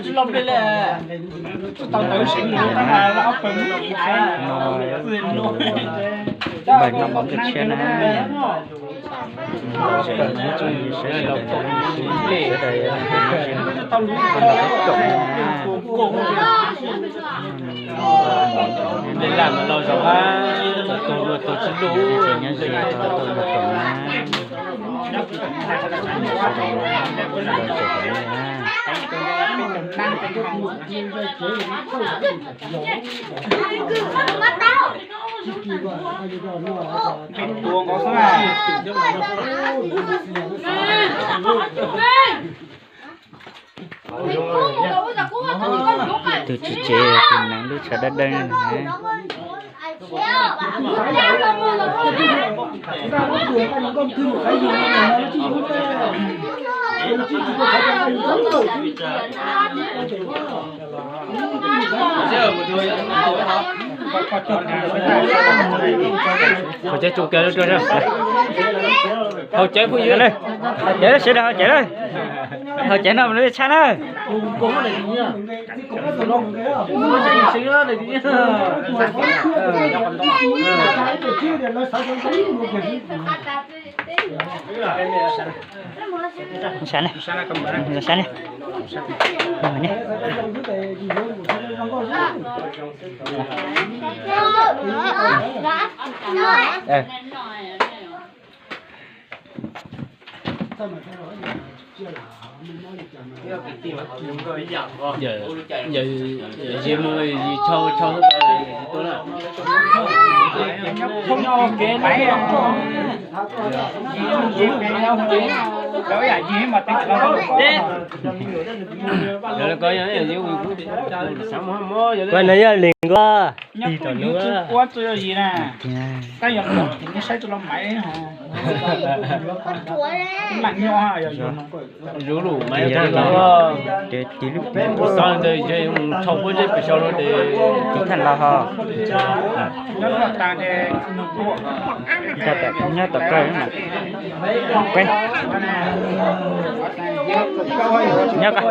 Npawg Noj Mov Ncauj Tshiab na. Sawv daws, sawv daws, sawv daws, nyob ze, nyob ze, sawv daws, sawv daws na. Tus tsis tsev tus neev lub tshav dawb dawb na. Hauv tsev tso kiag, hauv tsev phooj ywg, hauv tsev sawv daws, hauv tsev na, hauv tsev no lub tshab na. Sab ne, sab ne. Yog zis mus zis tshau tshau tuaj na. Kuv no yog Lis Nkuaj, tig tom nub. Zuv lum mas yog tag los, tis lub, xav ntawd yog mus tshau pob zeb pem saud no ces tiv thaj los ho. Nyob tom kawg na. Nyob ko.